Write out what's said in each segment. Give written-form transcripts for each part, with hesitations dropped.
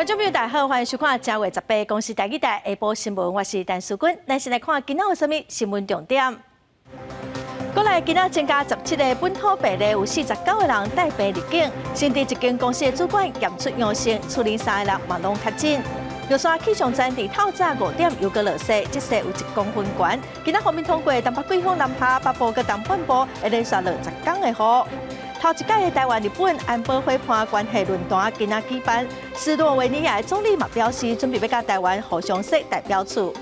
眾朋友大家好，歡迎收看正月十八公視台語台下晡新聞，我是陳淑君。咱先來看今仔有啥物新聞重點。國內今仔增加17個本土病例，有49個人帶病入境。新竹一間公司的主管驗出陽性，厝裡三个人嘛攏確診。玉山氣象站佇透早5點又閣落雪，這雪有1公分懸。今仔方面通過東北季風南下，北部佮東半部會連續落10工的雨。頭一屆的台灣日本安保伙伴關係論壇今仔舉辦，斯洛維尼亞的總理嘛表示，準備欲佮台灣互相設代表處。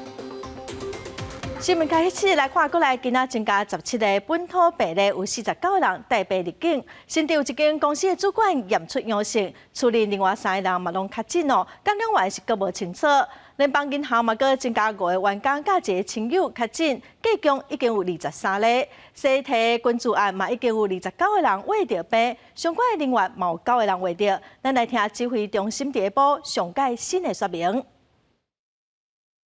新聞開始來看，國內今仔增加十七個本土病例，有49個人帶病入境。新竹有一間公司的主管驗出陽性，厝裡另外三個人嘛攏確診哦，感染源是閣無清楚。聯邦銀行嘛閣增加五個員工佮一個親友確診，計共已經有23例。西提群聚案嘛已經有29個人罹著病，相關的人員嘛有九個人罹著。咱來聽指揮中心佇下晡上蓋新的說明。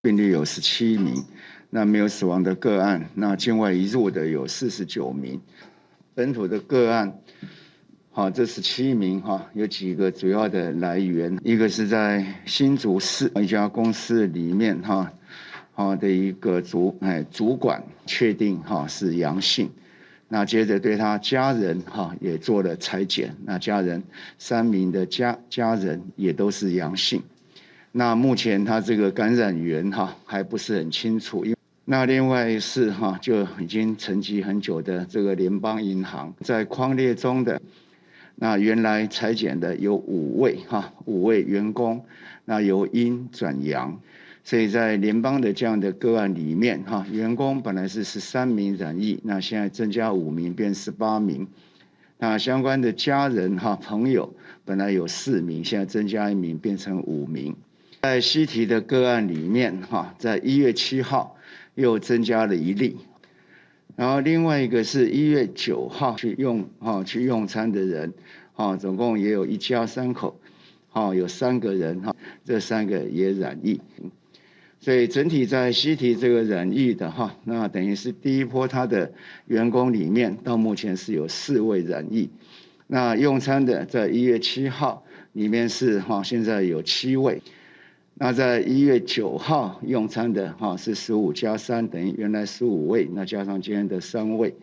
病例有17名。那沒有死亡的個案，那境外移入的有49名，本土的個案，好，這十七名哈，有幾個主要的來源，一個是在新竹市一家公司裡面哈，好的一個主管確定哈是陽性，那接着對他家人哈也做了採檢，那家人三名的家人也都是陽性。那目前他這個感染源哈還不是很清楚，因那另外是哈就已經沉寂很久的這個聯邦銀行在匡列中的，那原來採檢的有五位哈五位員工，那由陰轉陽，所以在聯邦的這樣的個案裡面哈，員工本來是13名染疫，那現在增加五名變18名。那相關的家人哈朋友本來有四名，現在增加一名變成五名。在西提的個案裡面哈，在1月7號又增加了一例，然後另外一個是1月9號去用餐的人，哈，總共也有一家三口，哈，有三個人哈，這三個也染疫，所以整體在西提這個染疫的哈，那等於是第一波他的員工裡面到目前是有四位染疫，那用餐的在一月七號裡面是哈，現在有七位。那在1月9號用餐的哈是15加3等於原來15位，那加上今天的三位，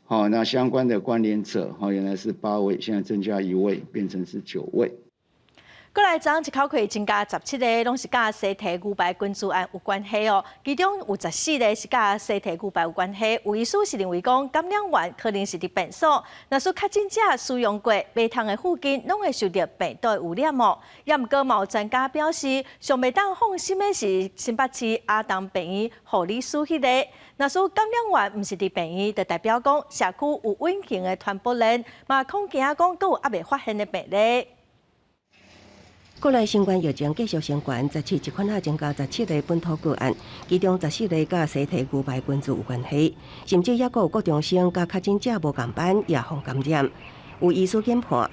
好，那相關的關聯者哈原來是八位，現在增加一位，變成是九位。過來昨昏一口氣增加十七個，攏是佮西提牛排群聚案有關係哦。其中有14個是佮西提牛排有關係。有醫師是認為講，感染源可能是佇便所，若是確診者使用過馬桶的附近，攏會受著病毒的污染哦。也毋過嘛有專家表示，上袂當放心的是新北市亞東病院護理師彼個。若是感染源毋是佇病院，就代表講社區有隱形的傳播鏈，嘛恐驚講閣有猶未發現的病例。國內新冠疫情繼續升懸，十七一款仔增加十七个本土個案，其中14个佮西提牛排群聚有關係，甚至猶閣有國中生佮確診者無仝班也予感染。有醫師研判，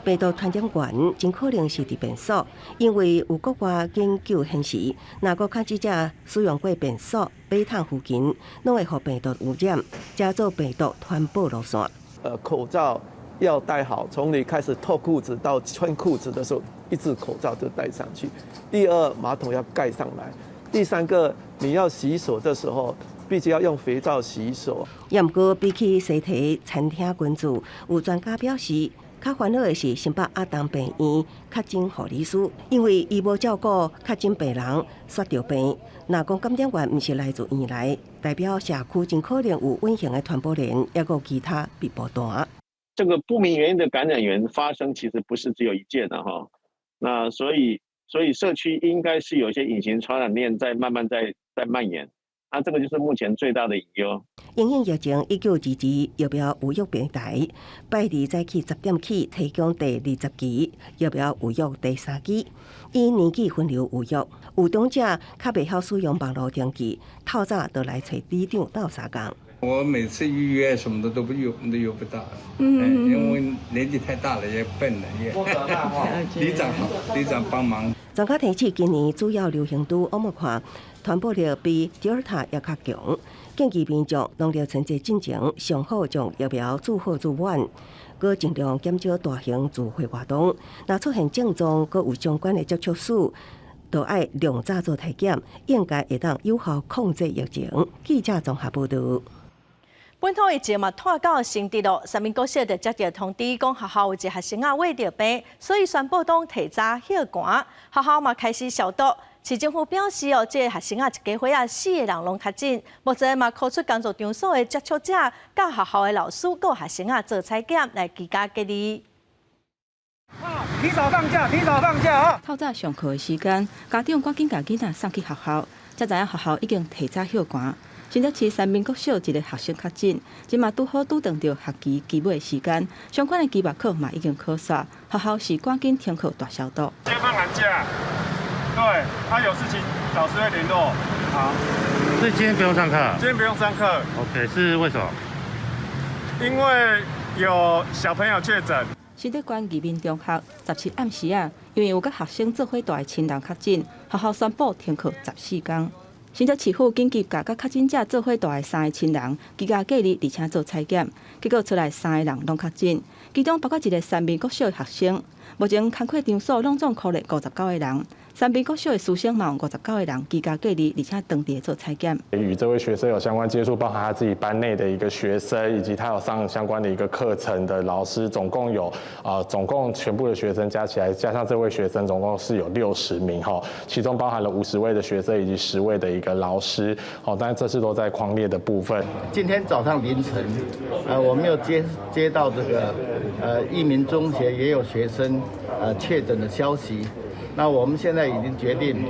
病毒傳染源真可能是佇便所，因為有國外研究顯示，若閣確診者使用過便所、馬桶附近，攏會予病毒污染，成做病毒傳播路線。口罩要戴好，從你開始脫褲子到穿褲子的時候，一隻口罩就戴上去。第二，馬桶要蓋上來。第三個，你要洗手的時候，必須要用肥皂洗手。也毋過，比起西提餐廳群聚，有專家表示，較煩惱的是新北亞東病院確診護理師，因為伊無照顧確診病人煞著病。若講感染源毋是來自院內，代表社區真可能有隱形的傳播鏈，抑閣有其他密布單。這個不明原因的感染源發生，其實不是只有一件的哈。那所以社區應該是有一些隱形傳染鏈在慢慢在蔓延，那這個就是目前最大的隱憂。因應疫情1922疫苗預約平台，拜二早起10點起提供第20期疫苗預約第三劑，以年紀分流預約。有長者較袂曉使用網路登記，透早就來揣里長鬥相共。我每次預約什麼的都不約都約不到，嗯，因為年紀太大了，也笨了，也。里長好，里長幫忙。專家提醒，今年主要流行株奧密克戎傳播力比德爾塔猶較強，建議民眾農曆春節進前上好將疫苗注好注滿，閣盡量減少大型聚會活動。若出現症狀，閣有相關的接觸史，都愛量早做體檢，應該會當有效控制疫情。記者綜合報導。本土疫情嘛，拖到新竹咯，三民國小就接到通知，講學校有一個學生仔秽著病，所以宣布講提早歇寒，學校嘛開始消毒。市政府表示哦，這個學生仔一家伙仔四个人攏確診，目前嘛扣出工作場所的接觸者，佮學校的老師佮學生仔做採檢來居家隔離。提早放假，提早放假啊！透早上課的時間，家長趕緊共囡仔送去學校，才知影學校已經提早歇寒。新竹市三民國小一个學生確診，這馬拄好拄著著學期期尾的時間，相關的期末考嘛已經考煞，學校是趕緊停課大消毒。先放寒假，對，他有事情老師會聯絡。好，所以今天不用上課。今天不用上課。 OK，是為什麼？因為有小朋友確診。新竹縣義民中學17暗時啊，因為有佮學生做伙蹛的親人確診，學校宣布停課14天。新竹市府緊急共佮確診者做伙蹛的三个親人居家隔離，而且做採檢，結果出來三个人攏確診，其中包括一个三民國小的學生。目前工課場所攏總匡列59个人，三民國小的師生嘛有59个人居家隔離，而且當地做採檢。與這位學生有相關接觸，包含他自己班內的一個學生，以及他有上相關的一個課程的老師，總共有啊，總共全部的學生加起來，加上這位學生，總共是有60名哈，其中包含了50位的學生以及10位的一個老師，好，但是這次都在匡列的部分。今天早上凌晨，我們又接到這個，益民中學也有學生確診的消息。那我們現在已經決定，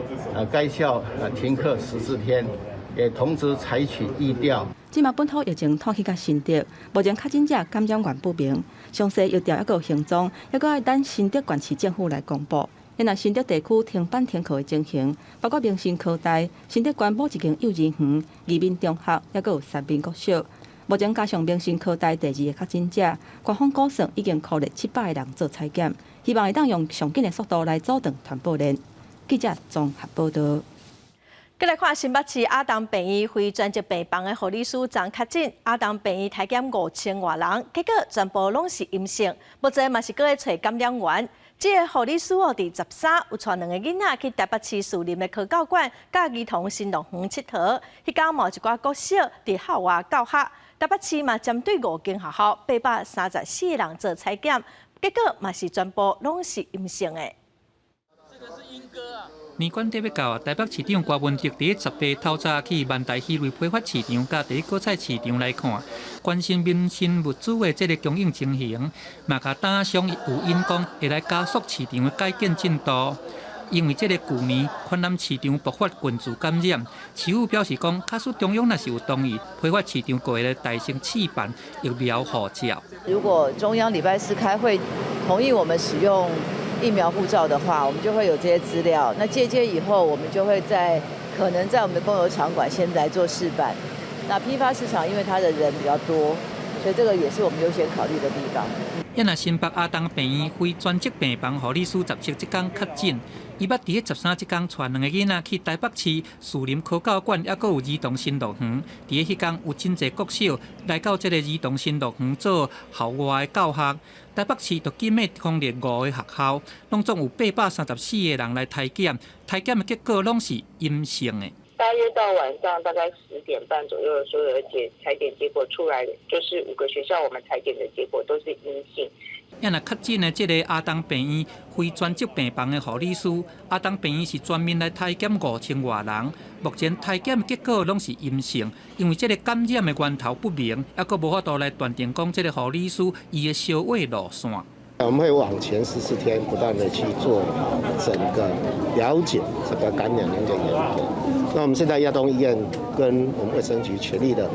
該校停課14天，也同時採取疫調。這馬本土疫情拖去到新竹，目前確診者感染源不明，詳細疫調猶閣行蹤，猶閣愛等新竹縣市政府來公布。若新竹地區停班停課的情形，包括明星科大、新竹縣某一間幼兒園、義民中學，猶閣有三民國小。目前加上明星科大第二个確診者，官方估算已經匡列700个人做採檢，希望會當用上緊的速度來阻斷傳播鏈。記者綜合報導。閣來看新北市亞東病院非專職病房的護理師昨確診，亞東病院篩檢5000外人，結果全部攏是陰性，目前嘛是閣咧揣感染源。這个護理師哦，佇13有帶兩个囡仔去台北市士林的科教館、佮兒童新樂園𨑨迌，彼工嘛有一寡國小佇校外教學。台北市嘛針對五間學校834个人做採檢，結果嘛是全部攏是陰性的。年關底欲到啊，台北市長柯文哲佇18透早去萬大魚類批發市場佮第一果菜市場來看，關心民生物資的這个供應情形，嘛共擔商有應講會來加速市場的改建進度。因為這个舊年環南市場爆發群聚感染，市府表示講，假使中央若是有同意，批發市場閣會來代先試辦疫苗護照。如果中央禮拜四開會同意我們使用疫苗護照的話，我們就會有這些資料。那介接以後，我們就會在可能在我們的公有場館先來做試辦。那批發市場因為它的人比較多，所以這個也是我們優先考慮的地方。因若新北亞東病院非專職病房護理師17這工確診，伊捌佇13這工帶兩个囡仔去台北市士林科教館，猶閣有兒童新樂園。佇彼工有真濟國小來到這个兒童新樂園做校外的教學。台北市就緊密匡列五个學校，攏總有834个人來篩檢，篩檢的結果攏是陰性的。大約到晚上大概10點半左右，所有的採檢結果出來，就是五個學校我們採檢的結果都是陰性。若確診的這个亞東病院非專職病房的護理師，亞東病院是全面來篩檢5000外人，目前篩檢結果攏是陰性，因為這个感染的源頭不明，猶閣無法度來斷定講這个護理師伊的相會路線。我們會往前14天不斷的去做整個了解這個感染鏈的沿革。那我們現在亞東醫院跟我們衛生局全力的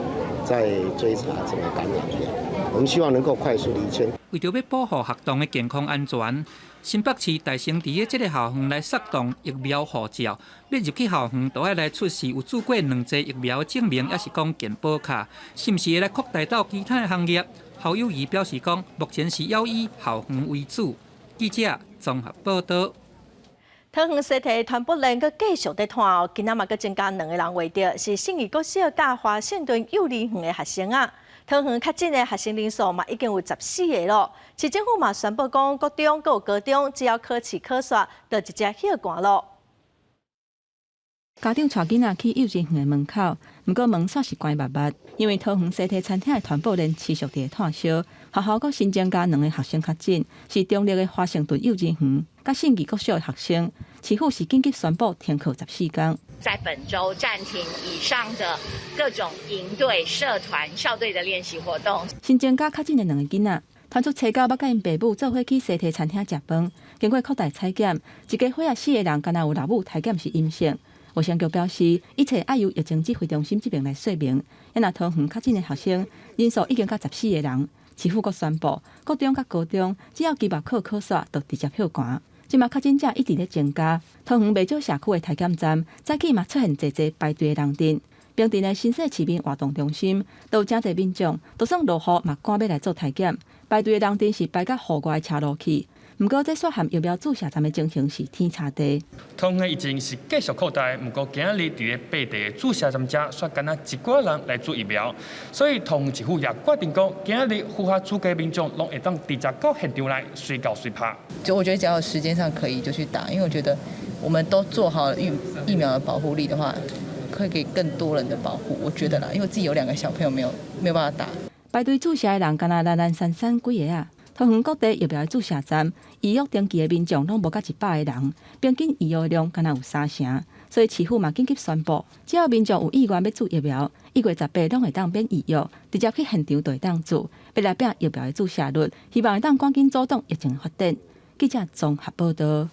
在追查整個感染鏈，我們希望能夠快速釐清。為著欲保護學童的健康安全，新北市代先佇這个校園來撒動疫苗護照，欲入去校園都愛來出示有注過兩劑疫苗的證明，抑是講健保卡，是毋是會來擴大到其他的行業？侯友宜表示講，目前是要以校園為主。記者綜合報導。桃園西提傳播鏈閣繼續咧拖哦，今仔嘛閣增加兩个人罹著，是信義國小佮華盛頓幼兒園的學生啊。桃園確診的學生人數嘛已經有14個咯。市政府嘛宣布講，國中閣有高中只要考試考煞，就直接歇寒咯。家長帶囡仔去幼稚園的門口，毋過門煞是關密密，因為桃園西提餐廳的傳播鏈持續佇咧拖燒，學校閣新增加兩个學生確診，是中壢的華盛頓幼稚園佮信義國小的學生。市府是緊急宣布停課14天。在本週暫停以上的各種營隊、社團、校隊的練習活動。新增加確診的兩个囡仔，傳出初九欲佮𪜶爸母做伙去西提餐廳食飯，經過擴大採檢，一家伙仔四个人，干焦有老母篩檢是陰性。衛生局表示，一切愛由疫情指揮中心這邊來說明。若桃園確診的學生人數已經到14個人，市府閣宣布，國中佮高中只要期末考考煞，就直接歇寒。這馬確診者一直咧增加，桃園袂少社區的篩檢站，早起嘛出現濟濟排隊的人陣。平鎮的新舄市民活動中心都有誠濟民眾，就算落雨嘛趕欲來做篩檢，排隊的人陣是排到戶外的車路去。毋過，這煞和疫苗注射站的情形是天差地。桃園疫情是繼續擴大，毋過今仔日佇咧八地的注射站遮，煞干焦一寡人來注疫苗，所以桃園市府也決定講，今仔日符合資格民眾攏會當直接到現場來隨到隨拍。就我覺得只要時間上可以就去打，因為我覺得我們都做好疫苗的保護力的話，可以給更多人的保護。我覺得啦，因為自己有兩個小朋友沒有辦法打。排隊注射的人干焦懶懶散散幾个啊。桃園各地疫苗注射站預約登記的民眾攏無到100個人，平均預約量干焦有三成，所以市府嘛緊急宣布，只要民眾有意願欲注疫苗，1月18攏會當免預約，直接去現場就會當注，欲來拼疫苗的注射率，希望會當趕緊阻擋疫情發展。記者綜合報導。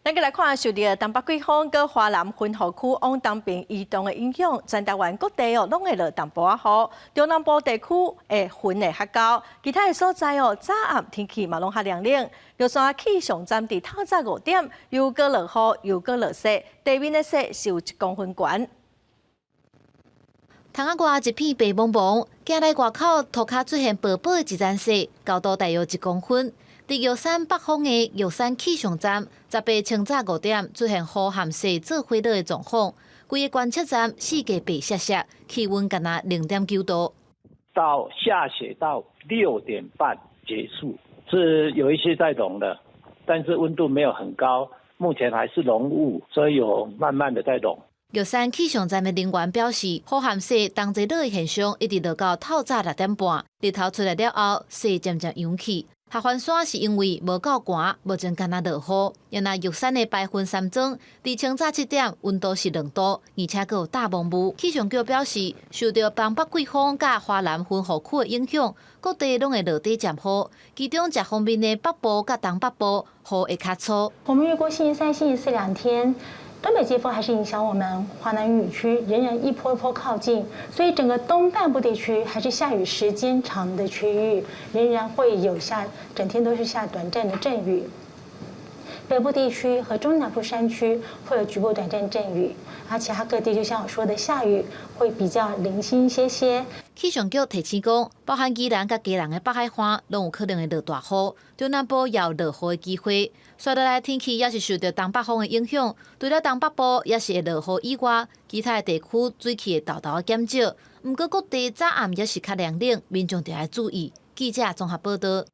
咱閣來看受著東北季風佮華南雲雨區往東邊移動的影響，全台灣各地哦攏會落淡薄仔雨。中南部地區的雲會較厚，其他的所在哦早暗天氣嘛攏較涼冷。玉山氣象站佇透早5點又閣落雨又閣落雪，地面的雪是有1公分懸。窗仔外一片白茫茫，行來外口塗跤出現薄薄的一層雪，高度大約1公分。佇玉山北方的玉山氣象站，18清早5點出現雨和雪做伙落的狀況，規个觀測站四界白雪雪，氣溫干焦0.9度。到下雪到6點半結束，是有一些在融的，但是溫度沒有很高，目前還是濃霧，所以有慢慢的在融。玉山氣象站的人員表示，雨和雪同齊落的現象一直落到透早6點半，日頭出來了後，雪漸漸融去。合歡山是因為無夠寒，目前干焦落雨。若玉山的白雲山莊，佇清早7點溫度是2度，而且閣有大霧霧。氣象局表示，受著東北季風佮華南雲雨區的影響，各地攏會落短暫雨。其中，遮方面的北部佮東北部雨會較粗。我們預估星期三、星期四兩天，東北季風還是影響我們華南雨區，仍然一波一波靠近，所以整個東半部地區還是下雨時間長的區域，仍然會有下整天都是下短暫的陣雨。北部地區和中南部山區會有局部短暫陣雨，而其他各地就像我說的，下雨會比較零星一些些。氣象局提醒講，包含宜蘭佮基隆的北海岸，攏有可能會落大雨，中南部也有落雨的機會。紲落來天氣也是受著東北風的影響，除了東北部也是會落雨以外，其他的地區水汽會沓沓減少。毋過各地早暗也是較涼冷，民眾著愛注意。記者綜合報導。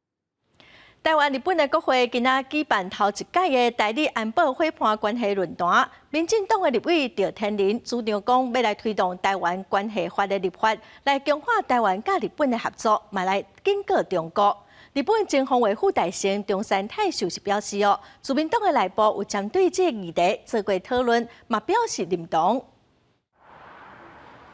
台灣日本的國會今仔舉辦頭一屆的台日安保伙伴關係論壇，民進黨的立委趙天麟主張講，欲來推動台灣關係法的立法，來強化台灣佮日本的合作，嘛來警告中國。日本前防衛副大臣中山泰秀是表示哦，自民黨的內部有針對這个議題做過討論，嘛表示認同。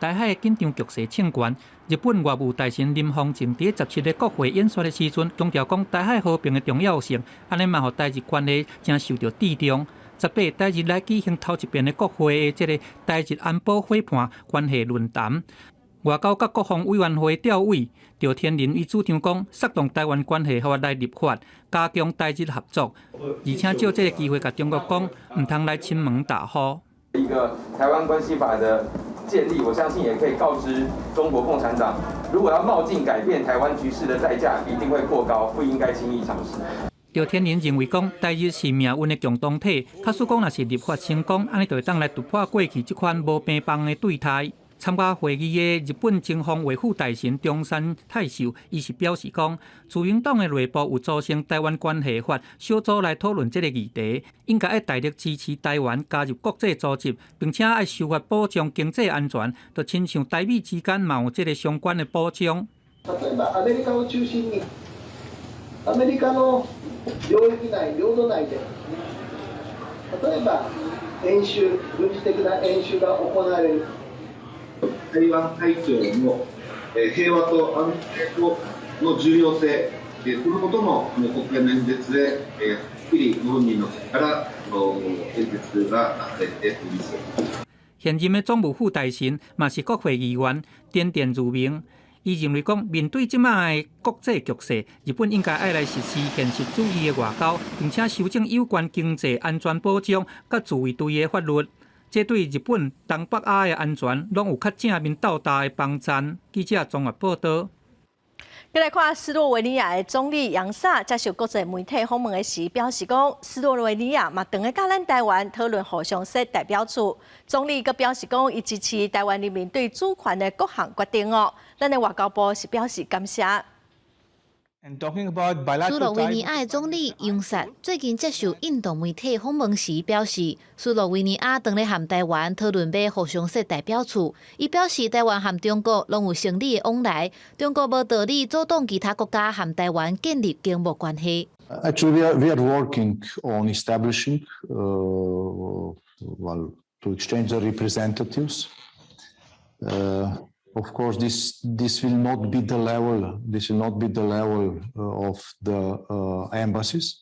台海緊張局勢升懸，日本外務大臣林芳正佇17日國會演說的時陣，強調講台海和平的重要性，按呢嘛予台日關係誠受著注重。18台日來舉行頭一遍的國會的這个台日安保伙伴關係論壇，外交佮國防委員會調委趙天麟伊主張講，策動台灣關係法來立法，加強台日合作，而且藉這个機會共中國講，毋通來侵門踏戶。一個台灣關係法的建立，我相信也可以告知中國共產黨，如果要冒進改變台灣局勢的代價一定會過高，不應該輕易嘗試。趙天麟認為講，台日是命運的共同體，假使講若是立法成功，按呢就會當來突破過去這款無平幫的對待。參加會議的日本經方衛副大臣中山泰秀，伊是表示講，自民黨的內部有組成台灣關係法小組來討論這个議題，應該愛大力支持台灣加入國際組織，並且愛修法保障經濟安全，就親像台美之間嘛有這个相關的保障。例えばアメリカを中心にアメリカの領域内、領土内で例えば演習、軍事的な演習が行われる。台灣海峡の平和と安定の重要性、そのことも国会の演説ではっきりご本人の口から演説がなされております。現任的總務副大臣嘛是國會議員田電如明，伊認為講面對這擺的國際局勢，日本應該愛來實施現實主義的外交，並且修正有關經濟安全保障佮自衛隊的法律。這對日本東北亞的安全攏有較正面鬥大的幫助。記者綜合報導。再來看斯洛維尼亞的總理楊薩接受國際媒體訪問的時表示講，斯洛維尼亞嘛，當咧佮咱台灣討論互相設代表處。總理閣表示講，伊支持台灣人民對主權的各項決定哦。咱的外交部是表示感謝。斯洛維尼亞的總理楊薩最近接受印度媒體訪問時表示，斯洛維尼亞當咧和台灣討論欲互相設代表處。伊表示，台灣和中國攏有生理的往來，中國無道理阻擋其他國家和台灣建立經貿關係。 Actually, we are working on establishing, well, to exchange the representatives. Of course, this will not be the level. This will not be the level of the embassies.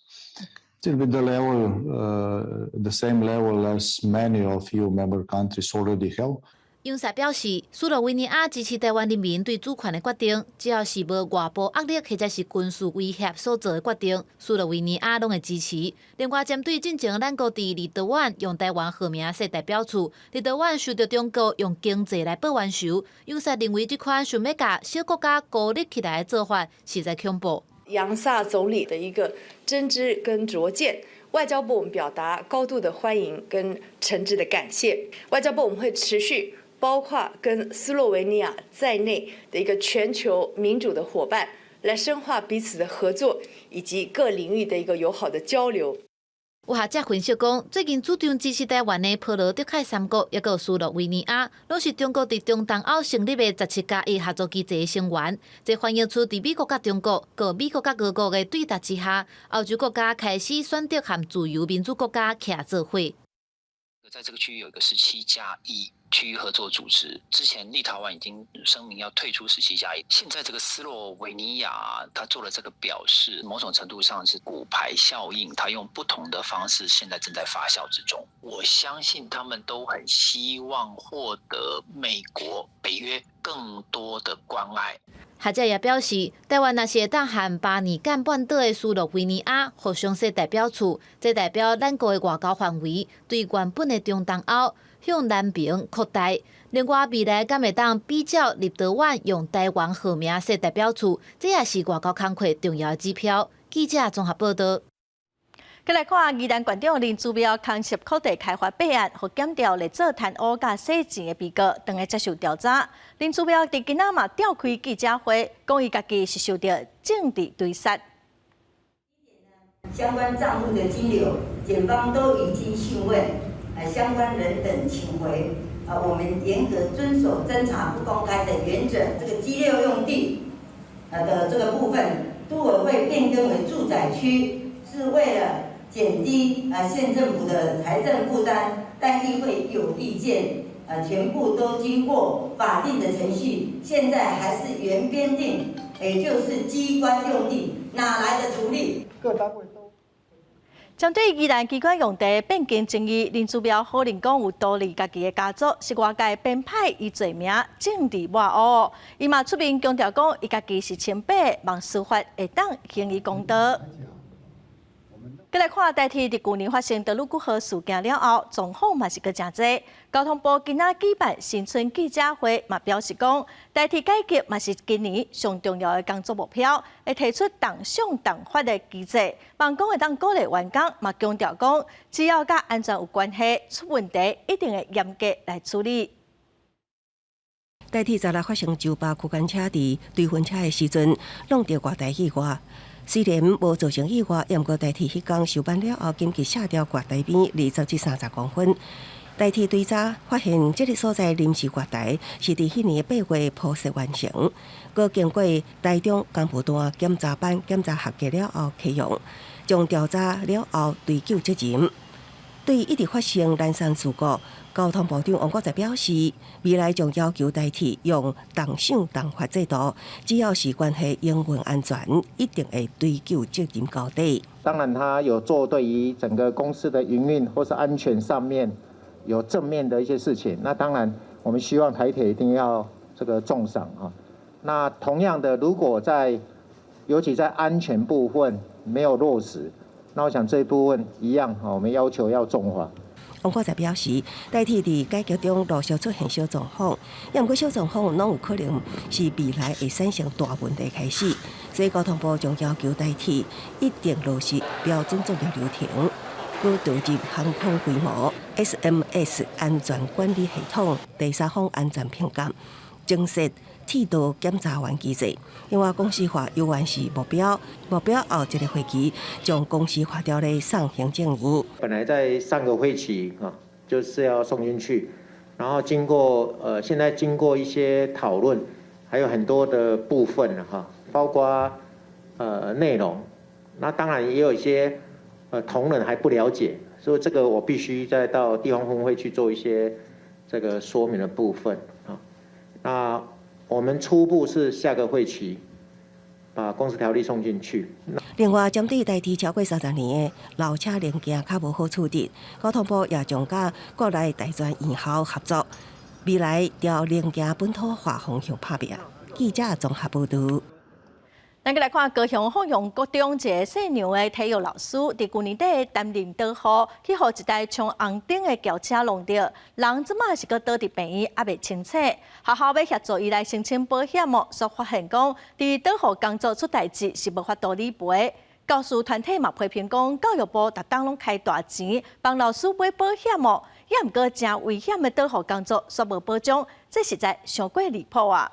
It will be the level, the same level as many of EU member countries already have. 楊薩表示，斯洛維尼亞支持台灣人民對主權的決定，只要是無外部壓力或者是軍事威脅所做的決定，斯洛維尼亞攏會支持。另外，針對進前咱國佇立陶宛用台灣號名設代表處，立陶宛受著中國用經濟來報冤仇，楊薩認為這款想欲共小國家孤立起來的做法，實在恐怖。楊薩總理的一個真知跟卓見，外交部我們表達高度的歡迎跟誠摯的感謝。外交部我們會持續，包括跟斯洛維尼亞在內的一個全球民主的夥伴，來深化彼此的合作以及各領域的一個友好的交流。有學者分析講，最近主張支持台灣的波羅的海三國，抑閣斯洛維尼亞，攏是中國佇中東歐成立的17加1合作機制的成員。這反映出佇美國佮中國、閣美國佮俄國的對峙之下，歐洲國家開始選擇和自由民主國家徛做伙。在這個區域有一個17加1區域合作組織，之前立陶宛已經聲明要退出17加1，現在這個斯洛維尼亞他做了這個表示，某種程度上是骨牌效應，他用不同的方式，現在正在發酵之中。我相信他們都很希望獲得美國、北約更多的關愛。學者也表示，台灣若是會當和巴爾幹半島的斯洛維尼亞互相設代表處，這代表咱國的外交範圍對原本的中東歐向南邊擴大。另外，未來敢會當比照立陶宛用台灣號名設代表處，這也是外交工課重要的指標。記者綜合報導。閣來看宜蘭縣長林姿妙牽涉土地開發弊案，予檢調列做貪污佮洗錢的被告，當咧接受調查。林姿妙佇今仔嘛召開記者會，講伊家己是受著政治追殺。相關賬戶的金流，檢方都已經訊問，相關人等請回。啊，我們嚴格遵守偵查不公開的原則。這個 G6用地，的這個部分，都委會變更為住宅區，是為了減低縣政府的財政負擔，但議會有意見，全部都經過法定的程序，現在還是原編定，也就是機關用地，哪來的圖利？各單位都針對宜蘭機關用地變更爭議，林姿妙否認講有圖利家己的家族，是外界編排伊罪名，政治抹烏。伊嘛出面強調講，伊家己是清白，望司法會當還伊公道。閣來看台鐵佇舊年發生德魯固號事件了後，狀況嘛是閣誠濟。交通部今仔舉辦新春記者會，嘛表示講，台鐵改革嘛是今年上重要的工作目標，會提出同賞同罰的機制，望講會當鼓勵員工，嘛強調講，只要佮安全有關係，出問題一定會嚴格來處理。台鐵昨日發生周巴區間車佇堆分車的時陣，挵著月台意外。雖然無造成意外，毋過台鐵彼工收班了後，緊急卸掉月台邊20至30公分。台鐵追查發現，這个所在臨時月台是佇彼年8月鋪設完成，閣經過台中工部段檢查班檢查合格了後啟用，將調查了後追究責任。對一直發生攔線事故，交通部長王國材表示，未來將要求台鐵用同賞同罰制度，只要是關係營運安全，一定會追究責任到底。當然，他有做對於整個公司的營運或是安全上面有正面的一些事情，那當然我們希望台鐵一定要這個重賞啊。那同樣的，如果在尤其在安全部分沒有落實，那我想這一部分一樣，我們要求要重罰。王國材表示，台鐵佇改革中陸續出現小狀況，毋過小狀況攏有可能是未來會產生大問題開始，所以交通部將要求台鐵一定落實標準作業流程，閣導入航空規模 SMS 安全管理系統、第三方安全評鑑，增設鐵道檢查員機制。另外，公司化猶原是目標，目標後一個會期將公司化條例送行政院。本來在上個會期啊，就是要送進去，然後經過現在經過一些討論，還有很多的部分哈，包括內容，那當然也有一些同仁還不了解，所以這個我必須再到地方分會去做一些這個說明的部分啊。那我們初步是下個會期把公司條例送進去。另外，針對台鐵超過30年的老車零件較無好處置，交通部也將佮國內大專院校合作，未來朝零件本土化方向拍拚。記者綜合報導。咱閣來看高雄鳳翔國中一个姓楊的體育老師，佇舊年底擔任導護，去予一台衝紅燈的轎車挵著，人這馬是閣倒佇病院，猶未清醒。學校欲協助伊來申請保險哦，煞發現講，佇導護工作出代誌是無法度理賠。教師團體嘛批評講，教育部逐冬攏開大錢幫老師買保險哦，猶毋過誠危險的導護工作煞無保障，這實在傷過離譜啊！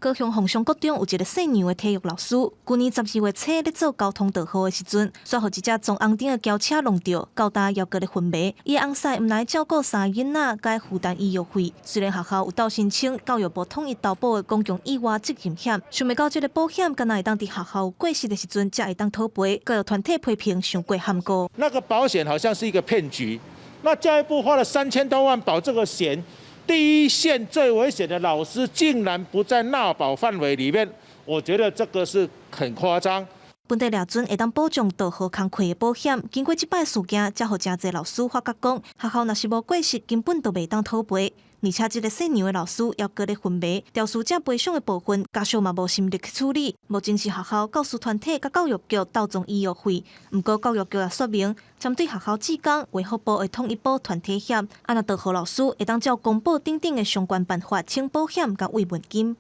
高雄鳳翔國中有一个姓楊的體育老師，舊年12月初咧做交通導護的時陣，煞予一隻撞紅燈的轎車挵著，到今猶閣咧昏迷。伊的翁婿毋但照顧三个囡仔，共負擔醫藥費。雖然學校有鬥申請教育部統一投保的公共意外責任險，想袂到這个保險敢若會當佇學校有過失的時陣，才會當討賠。教育團體批評傷過含糊。那個保險好像是一個騙局，那教育部花了3000多萬保這個險。第一線最危險的老師竟然不在納保範圍裡面，我覺得這個是很誇張。本地掠準會當保障導護工課的保險，經過這擺事件，才予誠濟老師發覺講，學校若是無過失，根本就袂當討賠。而且這个姓楊的老師猶閣咧昏迷，肇事者賠償的部分，家屬嘛無心力去處理。目前是學校教師團體佮教育局鬥爭醫藥費，毋過教育局也說明，針對學校志工，衛福部會統一保團體險，啊若導護老師會當照公保等等的相關辦法，請保險佮慰問金。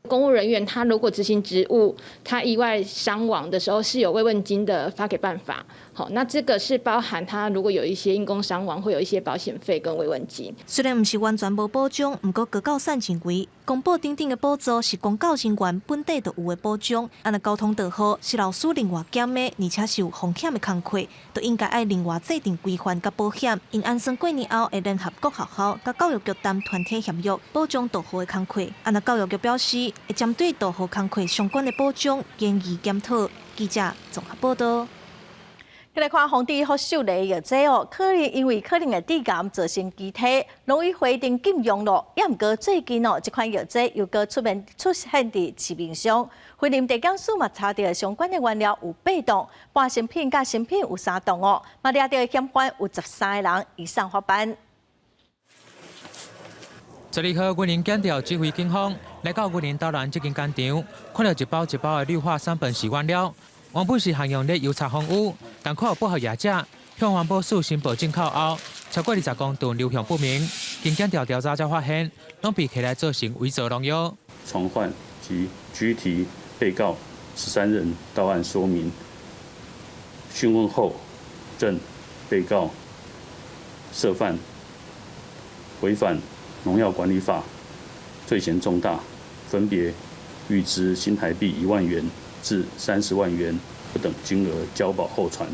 公務人員他如果執行職務，他意外傷亡的時候是有慰問金的發給辦法。好，那這個是包含他如果有一些因公傷亡，會有一些保險費跟慰問金。雖然毋是完全無保障，毋過高教散認為，公保等等的補助是公教人員本底就有的保障。啊若交通導護是老師另外兼的，而且是有風險的工課，就應該愛另外制定規範佮保險。𪜶按算過年後會聯合各學校佮教育局談團體協約，保障導護的工課。啊若教育局表示，會針對導護工課相關的保障研議檢討。記者綜合報導。來看防治福壽螺藥劑哦，可能因為可能會致癌造成機體攏已規定禁用咯。猶毋過最近哦，這款藥劑又閣出現佇市面上。雲林地檢署嘛查著相關的原料有八棟，半成品佮成品有三棟哦，嘛掠著嫌犯有13個人移送法辦。 12號，雲林檢調指揮警方來到雲林斗南這間工廠，看著一包一包的氯化三苯烯原料，原本是行用咧油擦防污，但看有不合業者向環保署申報進口後，超過20公噸流向不明。經檢調調查才發現，攏被摕來做成偽造農藥。傳喚及拘提被告13人到案說明，訊問後，認被告涉犯違反農藥管理法，罪嫌重大，分別諭支新台幣1萬元至30萬元不等金額交保候傳。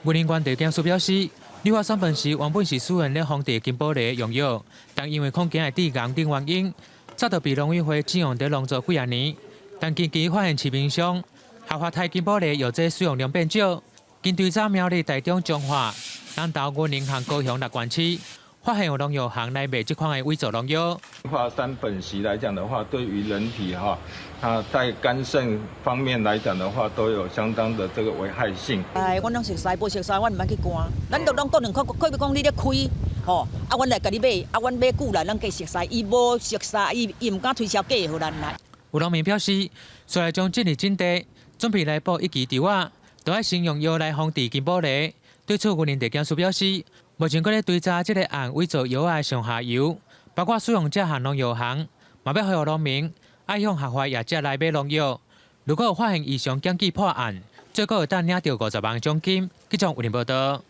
雲林縣地檢署表示，氯化三苯烯原本是使用咧防治金寶梨用藥，但因為恐驚會致癌等原因，早就被農委會禁用佇農作幾仔年。但近期發現市面上合法刣金寶梨藥劑使用量變少，經追查苗栗、台中、彰化、南投、雲林和高雄六縣市，發現有農藥行來賣這款的偽造農藥。氯化三苯烯來講的話，對於人體哈，它在肝腎方面來講的話，都有相當的這個危害性。哎，阮攏熟似，無熟似，阮毋免去關。咱都攏個人看，看欲講你咧開，吼，啊，阮來共你買，啊，阮買久了，咱計熟似，伊無熟似，伊伊毋敢推銷假的予咱來。有農民表示，雖然將這裡整地，準備來補一期稻仔，都愛先用藥來防治金寶梨。對此，雲林地檢署表示，目前閣咧追查這個案偽造藥仔的上下游，包括使用者和農藥行，嘛欲呼籲農民愛向合法業者來買農藥。如果有發現異常，檢舉破案，最高會當領著50萬獎金。記者雲林報導。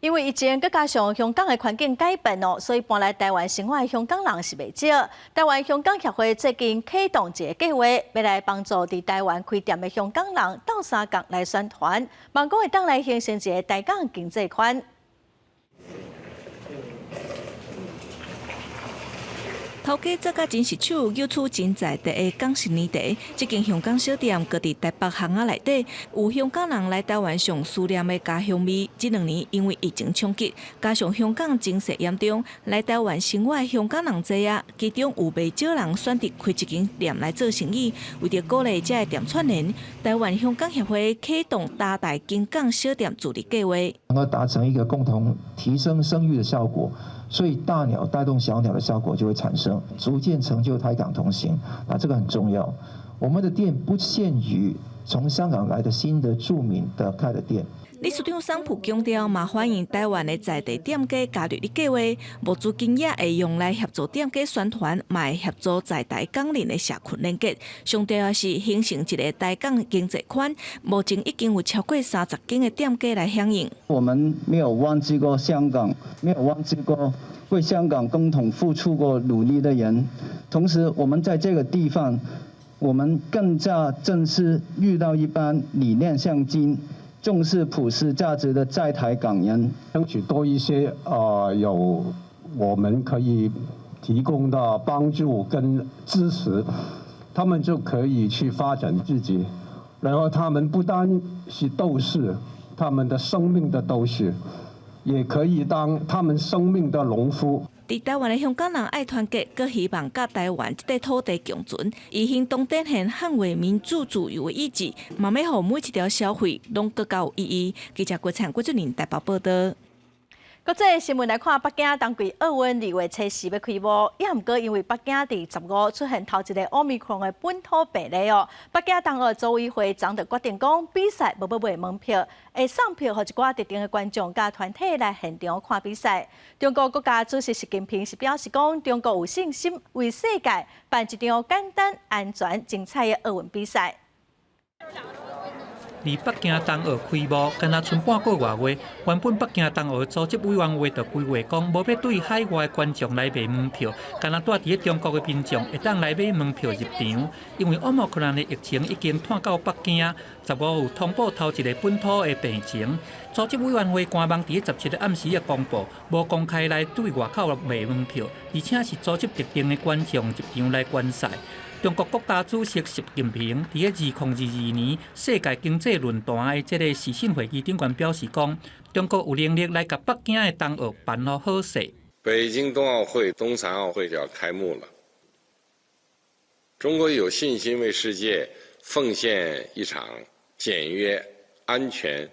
因為疫情，閣加上香港的環境改變哦，所以搬來台灣生活的香港人是袂少。台灣香港協會最近啟動一个計劃，欲來幫助佇台灣開店的香港人鬥相共來宣傳，望講會當來形成一个台港經濟圈。頭家做甲真實手，業主真在地的港式奶茶。這間香港小店閣佇台北巷仔內底，有香港人來台灣上思念的家鄉味。這兩年因為疫情衝擊，加上香港情勢嚴重，來台灣生活的香港人濟啊，其中有袂少人選擇開一間店來做生意。為著鼓勵這个店串聯，台灣香港協會啟動搭台經港小店助力計劃，能夠達成一個共同提升聲譽的效果。所以大鳥帶動小鳥的效果就會產生，逐漸成就台港同行。啊，這個很重要。我們的店不限於從香港來的新的住民的開的店。理事長桑普強調，嘛歡迎台灣的在地店家加入的計劃，募資金額會用來協助店家宣傳，嘛會協助在台港人的社群連結。上重要是形成一个台港經濟圈。目前已經有超過30間的店家來響應。我們沒有忘記過香港，沒有忘記過為香港共同付出過努力的人。同時，我們在這個地方，我們更加正視遇到一班理念相近、重視普世價值的在台港人，爭取多一些有我們可以提供的幫助跟支持，他們就可以去發展自己。然後他們不單是鬥士，他們的生命的鬥士，也可以當他們生命的農夫。佇台灣的香港人愛團結，閣希望佮台灣這塊土地共存，以行動展現捍衛民主自由的意志，嘛欲予每一條消費攏閣較有意義。記者郭燦、郭俊麟台北報導。國際新聞來看，北京冬季奧運2月初4欲開幕，也毋過因為北京佇15出現頭一个奧密克戎的本土病例哦。北京冬奧組委會昨就決定講，比賽無欲賣門票，會送票予一寡特定的觀眾佮團體來現場看比賽。中國國家主席習近平是表示講，中國有信心為世界辦一場簡單、安全、精彩的奧運比賽。離北京冬奧開幕，干焦賰半個外月，原本北京冬奧組織委員會就規劃講，無欲對海外觀眾來賣門票，干焦蹛佇咧中國的民眾會當來買門票入場。因為奧密克戎的疫情已經湠到北京，15有通報頭一个本土的病情。組織委員會官網佇咧17日暗時仔公布，無公開來對外口賣門票，而且是組織特定的觀眾入場來觀賽。中國國家主席習近平佇咧2022年世界經濟論壇的這个視訊會議頂懸表示講，中國有能力來共北京的冬奧辦予好勢。北京冬奧會、冬殘奧會就要開幕了，中國有信心為世界奉獻一場簡約、安全、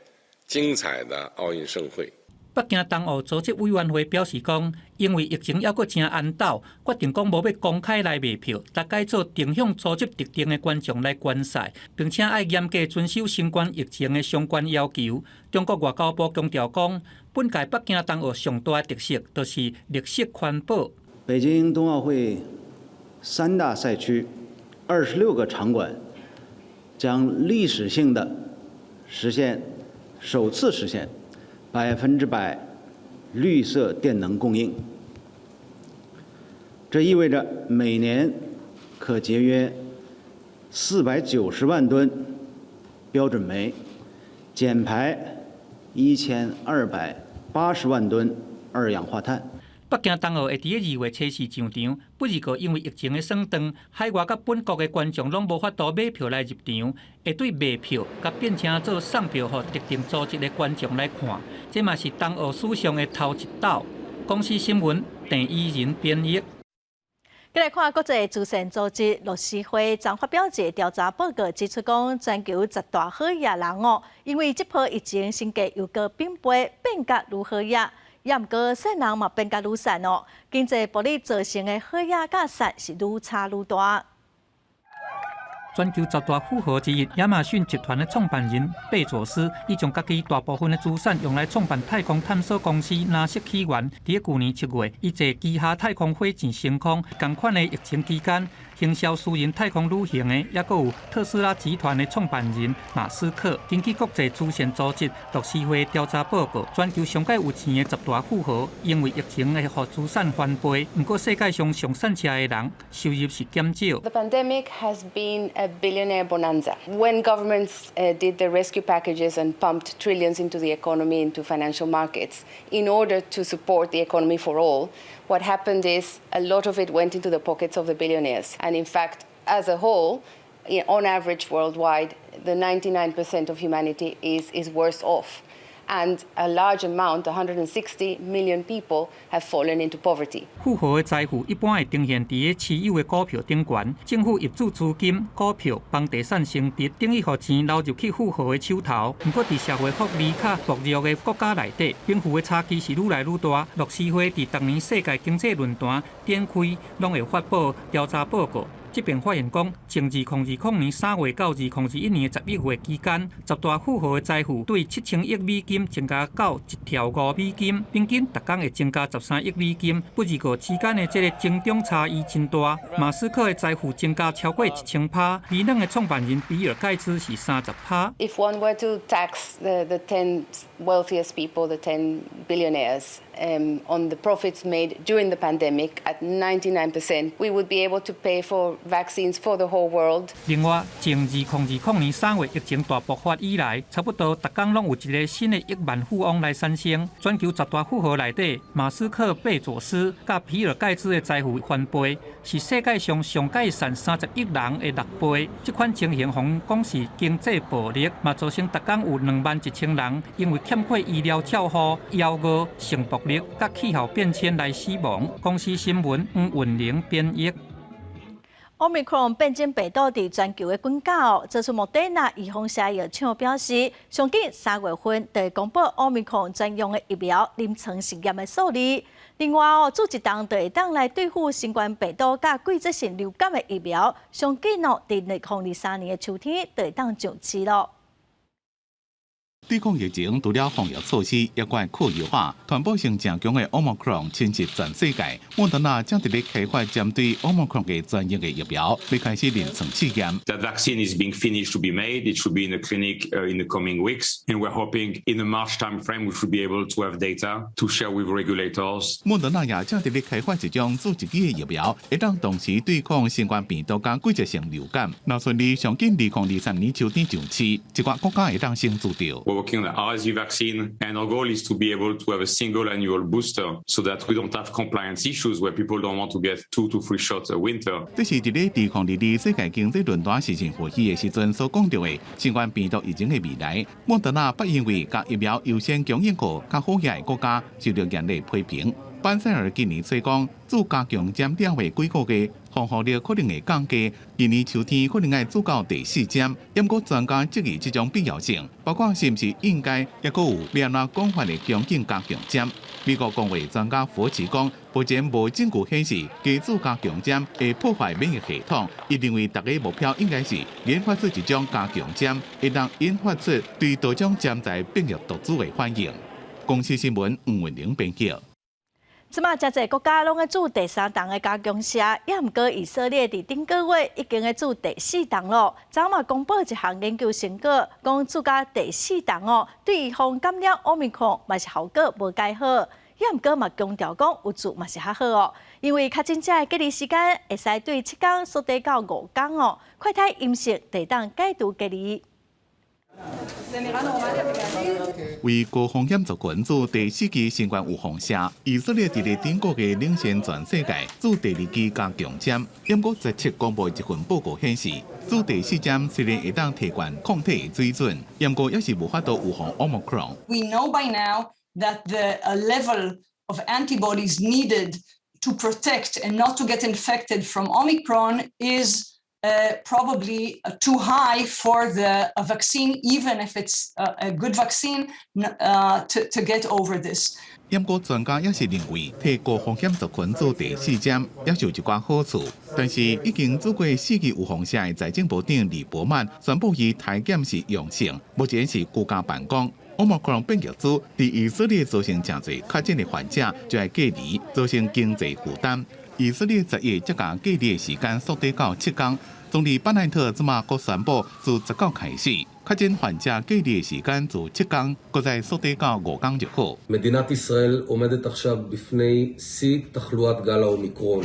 精彩的奧運盛會。北京冬奧組織委員會表示講，因為疫情猶閣誠絚斗，決定講無欲公開來賣票，逐改做定向組織特定的觀眾來觀賽，並且愛嚴格遵守新冠疫情的相關要求。中國外交部強調講，本屆北京冬奧上大的特色就是綠色環保。北京冬奧會三大賽區26個場館將歷史性的實現首次實現100%綠色電能供應，這意味着每年可節約490萬噸標準煤，減排1280萬噸二氧化碳。北京冬奧會佇2月初四上場，不過因為疫情的鎖斷，海外佮本國的觀眾攏無法度買票來入場，會對賣票佮變成做送票予特定組織的觀眾來看，這嘛是冬奧史上的頭一斗。公視新聞鄭伊仁編譯。再來看國際慈善組織樂施會昨發表一个調查報告，指出講全球十大好額人哦，因為這波疫情身價又閣變倍，變甲愈好額。也毋過細人嘛變甲愈散哦，經濟暴力造成的好額佮散是愈差愈大。全球十大富豪之一，亞馬遜集團的創辦人貝佐斯，伊將家己大部分的資產用來創辦太空探索公司藍色起源。佇舊年7月，伊坐旗下太空火箭升空。仝款的疫情期間，行銷私人太空旅行的，抑閣有特斯拉集團的創辦人馬斯克。根據國際慈善組織樂施會調查報告，全球上蓋有錢的十大富豪，因為疫情會予資產翻倍。毋過世界上上散赤的人收入是減少。 The pandemic has been a billionaire bonanza. When governments did the rescue packages and pumped trillions into the economy, into financial markets, in order to support the economy for all, what happened is a lot of it went into the pockets of the billionaires. And in fact, as a whole, on average worldwide, the 99% of humanity is worse off. And a large amount, 160 million people, have fallen into poverty. 富豪的財富一般會呈現佇咧持有的股票頂懸，政府挹注資金、股票、房地產升值，等於予錢流入去富豪的手頭。毋過，佇社會福利較薄弱的國家內底，貧富的差距是愈來愈大。樂施會佇逐年世界經濟論壇展開，攏會發布調查報告。這邊發現講，從2020年3月到2021年11月期間，十大富豪的財富對7000億美金增加到1兆5美金，平均逐工會增加13億美金。不過之間的這个增長差異真大。馬斯克的財富增加超過1000趴，微軟的創辦人比爾蓋茨是30趴。 If one were to tax the 10 wealthiest people, the 10 billionaires, on the profits made during the pandemic at 99%, we would be able to pay for vaccines for the whole world. 另外，從2020年3月疫情大爆發以來，差不多逐工攏有一个新的億萬富翁來產生。全球十大富豪內底，馬斯克、貝佐斯佮比爾蓋茨的財富翻倍，是世界上上蓋散30億人的6倍。這款情形，予人講是經濟暴力，嘛造成逐工有21,000人因為欠缺醫療照護、枵餓、性暴力佮氣候變遷來死亡。公視新聞黃雲玲編譯。奧密克戎變種病毒佇全球的滾價哦，做出莫德納預防射藥廠表示，上緊3月份就會公布奧密克戎專用的疫苗臨床實驗的數字。另外哦，注一筒就會當來對付新冠病毒佮季節性流感的疫苗，上緊哦，佇2023年的秋天就會當上市囉。對抗疫情，除了防疫措施，抑閣愛靠優化，傳播性誠強的 Omicron 侵襲全世界。莫德納正佇咧開發針對 Omicron 的專用的疫苗，欲開始臨床試驗。 That vaccine is being finished to be made. It should be in the clinic in the coming weeks, and we're hoping in the March timeframe we should be able to have data to share with regulators. 莫德納也正佇咧開發一種注一劑的疫苗，會當同時對抗新冠病毒佮季節性流感。若順利上緊2023年秋天上市，一寡國家會當先注著。 We're working on the RSV vaccine, and our goal is to be able to have a single annual booster so that we don't have compliance issues where people don't want to get two to three shots a winter. 這是佇咧2022世界經濟論壇視訊會議的時陣所講著的新冠病毒疫情的未來。莫德納不因為共疫苗優先供應予較好額的國家受著嚴厲批評。班塞爾今年吹講，注加強針了後幾個月，防護力可能會降低。今年秋天可能愛注到第四針。毋過專家質疑這種必要性，包括是毋是應該抑閣有欲按怎廣泛的供應加強針。美國公衛專家福奇講，目前無證據顯示加注加強針會破壞免疫系統。伊認為逐家目標應該是研發出一種加強針，會當引發出對多種潛在變異毒株的反應。公視新聞吳文玲編輯。這馬誠濟國家攏咧注第三針的加強劑，也毋過以色列佇頂個月已經咧注第四針咯。昨嘛公布一項研究成果，講注甲第四針哦，對預防感染奧密克戎嘛是效果無蓋好。也毋過嘛強調講有注嘛是較好哦，因為確診者的隔離時間會使對7天縮短到5天哦，快篩陰性就會當解除隔離。為高風險族群注第四劑新冠預防射，以色列佇咧頂個月領先全世界注第二劑加強針。毋過17公布一份報告顯示，注第四針雖然會當提懸抗體的水準，毋過猶是無法度預防 Omicron。 We know by now that the level of antibodies needed to protect and not to get infected from Omicron is probably too high for the vaccine, even if it's a good vaccine, to get over this. 毋過專家也是認為，替高風險族群注第四針也是有一寡好處。但是已經注過四劑預防射的財政部長李伯曼宣布伊篩檢是陽性，目前是居家辦公。Omicron 變異株佇以色列造成誠濟確診的患者就愛隔離，造成經濟負擔。以色列10日才共隔離的時間縮短到7天。總理班奈特這馬閣宣布，自19開始，確診患者隔離的時間自7天，閣再縮短到5天就好。 מדינת ישראל עומדת עכשיו בפני שיא תחלואת גל האומיקרון.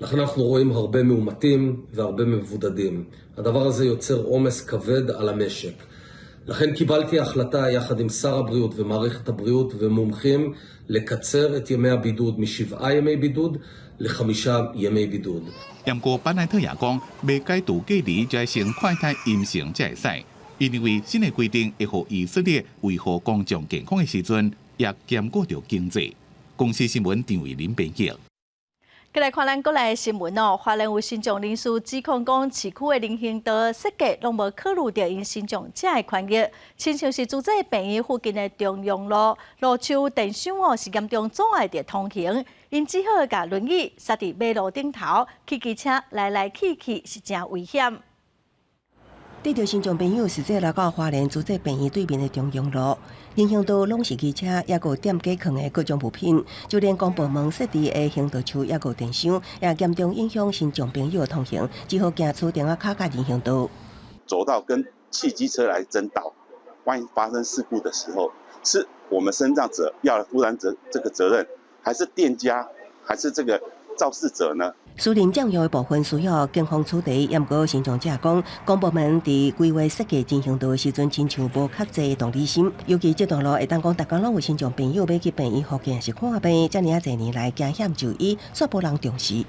לכן אנחנו רואים הרבה מאומתים והרבה מבודדים. הדבר הזה יוצר עומס כבד על המשק. לכן קיבלתי החלטה יחד עם שר הבריאות ומערכת הבריאות ומומחים לקצר את ימי הבידוד מ7 ימי בידוד ל5 ימי בידוד. 毋過班奈特也講，欲解除隔離就愛先快篩陰性才會使。伊認為新的規定會予以色列維護公眾健康的時陣，也兼顧著經濟。公視新聞張慧琳編輯。過來看咱國內的新聞哦，花蓮有身障人士指控講，市區的人行道設計攏無考慮著𪜶身障者的權益，親像是諸濟病院附近的中央路路樹電箱哦，是嚴重阻礙著通行，𪜶只好共輪椅剎佇馬路頂頭，騎機車來來去去是誠危險。對著身障朋友實際來到花蓮諸濟病院對面的中央路，人行道攏是機車，抑閣有店家囥的各種物品，就連公部門設置的行道樹，抑閣有電箱，也嚴重影響身障朋友的通行，只好行厝頂仔跤佮人行道。走道跟汽機車來爭道，萬一發生事故的時候，是我們身障者要負擔責這個責任，還是店家，還是這個肇事者呢？私人佔用的部分需要警方處理，毋過身障者講，公部門佇規劃設計人行道的時陣，親像無較濟同理心。尤其這段路會當講，逐工攏有身障朋友欲去病院附近是看病，遮爾仔濟年來驚險就醫，煞無人重視。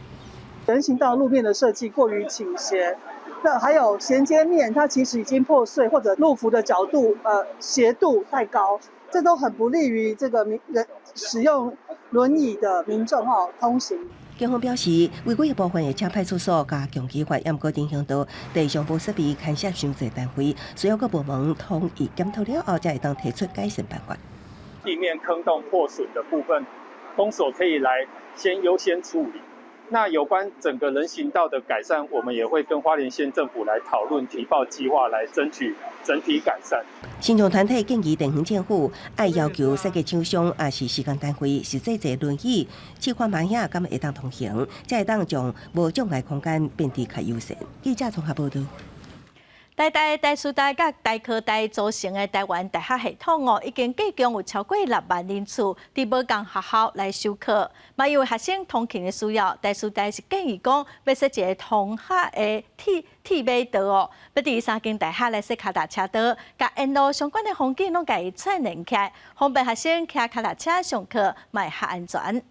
人行道路面的設計過於傾斜，那還有銜接面，它其實已經破碎，或者路幅的角度，斜度太高，這都很不利於這個民人使用輪椅的民眾哈通行。警方表示，違規的部分會請派出所加強執法，毋過人行道地上無設備牽涉傷濟單位，需要各部門統一檢討了後，才會當提出改善辦法。地面坑洞破損的部分，公所可以來先優先處理。那有關整個人行道的改善，我們也會跟花蓮縣政府來討論提報計劃，來爭取整體改善。身障團體建議地方政府愛要求設計廠商，抑是施工單位，實際坐輪椅、試看覓遐敢會當通行，才會當將無障礙空間變得較友善。記者綜合報導。台大、台師大佮台科大組成的台灣大學系統哦，已經計共有超過6萬人次佇無仝學校來修課。嘛，因為學生通勤的需要，台師大是建議講，欲設一個同學的鐵馬道哦，欲佇三間大學來設跤踏車道，共沿路相關的風景攏共伊串聯起來，方便學生騎跤踏車上課，嘛會較安全。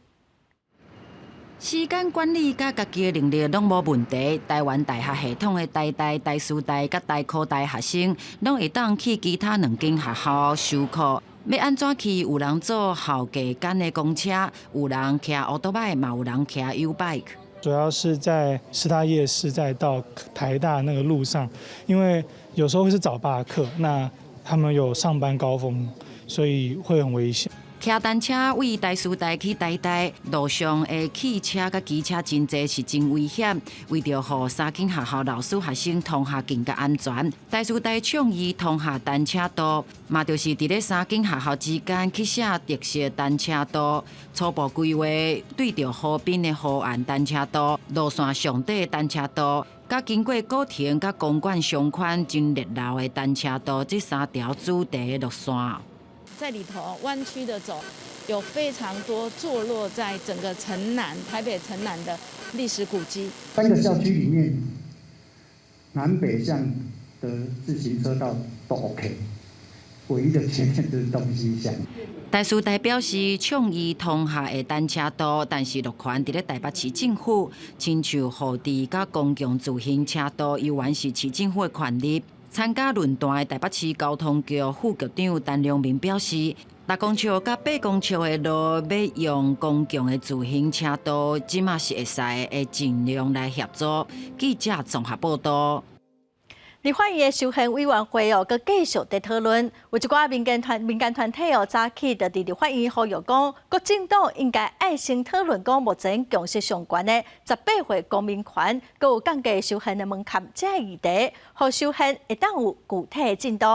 時間管理佮家己的能力攏無問題。台灣大學系統的台大、台師大佮台科大學生，攏會當去其他兩間學校修課。欲按怎去？有人坐校家間的公車，有人騎歐多擺，嘛有人騎 YouBike。主要是在師大夜市，再到台大那個路上，因為有時候會是早八課，那他們有上班高峰，所以會很危險。騎單車對台師大去台大，路上的汽車佮機車真濟，是真危險。為著予三間學校老師學生通學更加安全，台師大倡議通學單車道，嘛就是佇咧三間學校之間去設特色單車道。初步規劃對著河濱的河岸單車道，路線上底的單車道，佮經過古亭佮公館商圈真熱鬧的單車道，這三條主題的路線。在裡頭彎曲的走，有非常多坐落在整個城南、台北城南的歷史古蹟。三個校區裡面，南北向的自行車道都 OK，唯一的缺點就是東西向。台師大表示倡議通學的單車道，但是樂權佇咧台北市政府，親像護地佮公共自行車道，猶原是市政府的權力。參加論壇的台北市交通局副局長陳良明表示，6公尺佮8公尺的路欲用公共的自行車道，這馬是會使，會盡量來協助。記者綜合報道。立法院的修憲委員會哦，閣繼續佇討論，有一寡民間團體哦，早起就佇立法院呼籲講，國政黨應該愛先討論講目前共識上懸的十八歲公民權，閣有降低修憲的門檻這個議題，予修憲會當有具體的進度。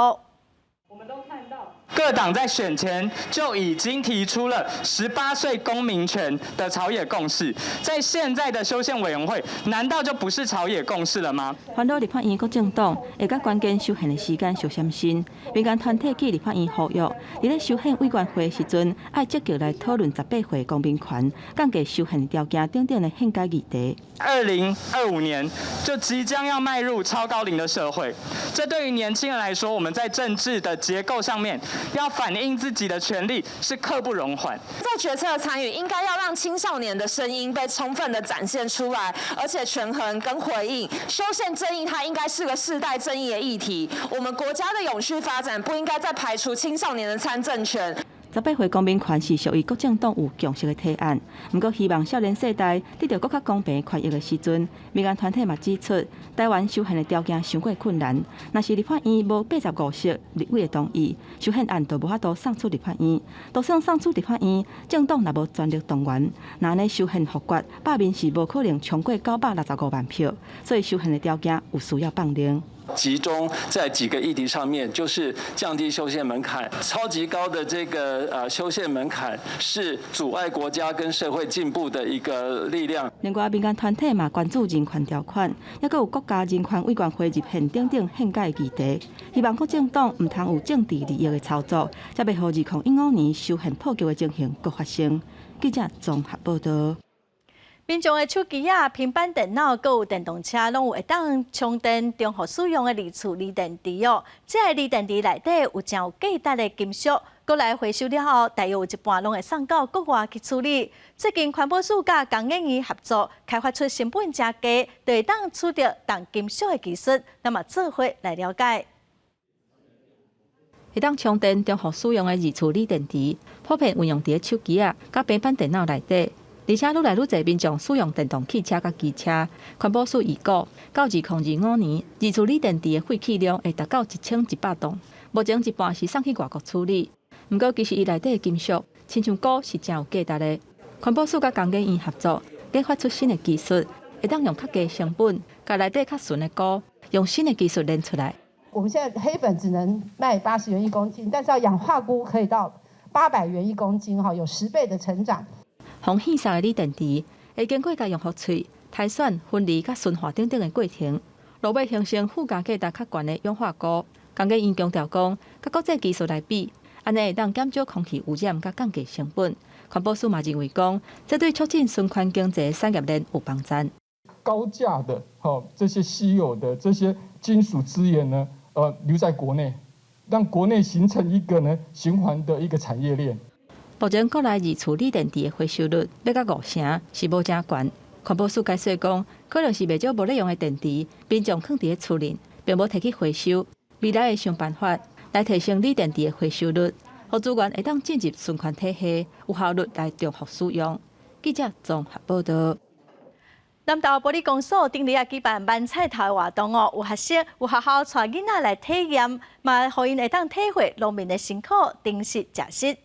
各黨在選前就已經提出了18歲公民權的朝野共識，在現在的修憲委員會，難道就不是朝野共識了嗎？煩惱立法院國政黨會佮關鍵修憲的時間相閃身，民間團體去立法院呼籲，佇咧修憲委員會時陣，愛積極來討論十八歲公民權、降低修憲條件等等的憲改議題。2025年就即將要邁入超高齡的社會，這對於年輕人來說，我們在政治的結構上面要反映自己的權利是刻不容緩。在決策參與，應該要讓青少年的聲音被充分的展現出來，而且權衡跟回應。修憲正義，它應該是個世代正義的議題。我們國家的永續發展，不應該再排除青少年的參政權。十八歲公民權是屬於國政黨有共識的提案，毋過希望少年世代得著閣較公平權益的時陣，民間團體嘛指出，台灣修憲的條件傷過困難，若是立法院無85席立委的同意，修憲案就無法度送出立法院。就算送出立法院，政黨若無全力動員，若按呢修憲複決，罷免是無可能衝過965萬票，所以修憲的條件有需要放寬。集中在幾個議題上面，就是降低修憲門檻，超級高的這個修憲門檻是阻礙國家跟社會進步的一個力量。另外，民間團體嘛關注人權條款，抑閣有國家人權委員會入憲等等憲改議題，希望國政黨毋通有政治利益的操作，才袂予2015年修憲破局的情形閣發生。記者綜合報道。民眾的手機仔、平板電腦、閣有電動車，攏有會當充電、重複使用的二次鋰電池哦。這个鋰電池內底有誠有價值的金屬，過來回收了後，大約有一半攏會送到國外去處理。最近環保署佮工研院合作，開發出成本誠低，就會當取得重金屬的技術。咱嘛做伙來了解。會當充電、重複使用的二次鋰電池，普遍運用佇咧手機仔佮平板電腦內底。而且愈來愈濟民眾使用電動汽車佮機車，環保署預估到2025年，二次鋰電池的廢棄量會達到1100噸。目前一半是送去外國處理，毋過其實伊內底的金屬，親像鈷是誠有價值的。環保署佮工研院合作，研發出新的技術，會當用較低成本，共內底較純的鈷，用新的技術煉出來。我們現在黑粉只能賣80元一公斤，但是要氧化鈷可以到800元一公斤，哈，有10倍的成長。防鏽色的鋰電池會經過共用戶喙、篩選、分離佮純化等等的過程，落尾形成附加價值較懸的氧化鈷。工研院強調講，佮國際技術來比，按呢會當減少空氣污染佮降低成本。環保署嘛認為講，這對促進循環經濟產業鏈有幫助。高價的，吼這些稀有的這些金屬資源呢，留在國內，讓國內形成一個呢循環的一個產業鏈。目前國內二次鋰電池的回收率欲到5成是無誠懸。環保署解釋講，可能是袂少無咧用的電池，民眾囥佇咧厝裡，並無提去回收。未來會想辦法來提升鋰電池的回收率，予資源會當進入循環體系，有效率來重複使用。記者綜合報道。南投埔里公所頂禮仔舉辦挽菜頭的活動哦，有學生有學校帶囡仔來體驗，嘛予𪜶會當體會農民的辛苦，珍惜食食。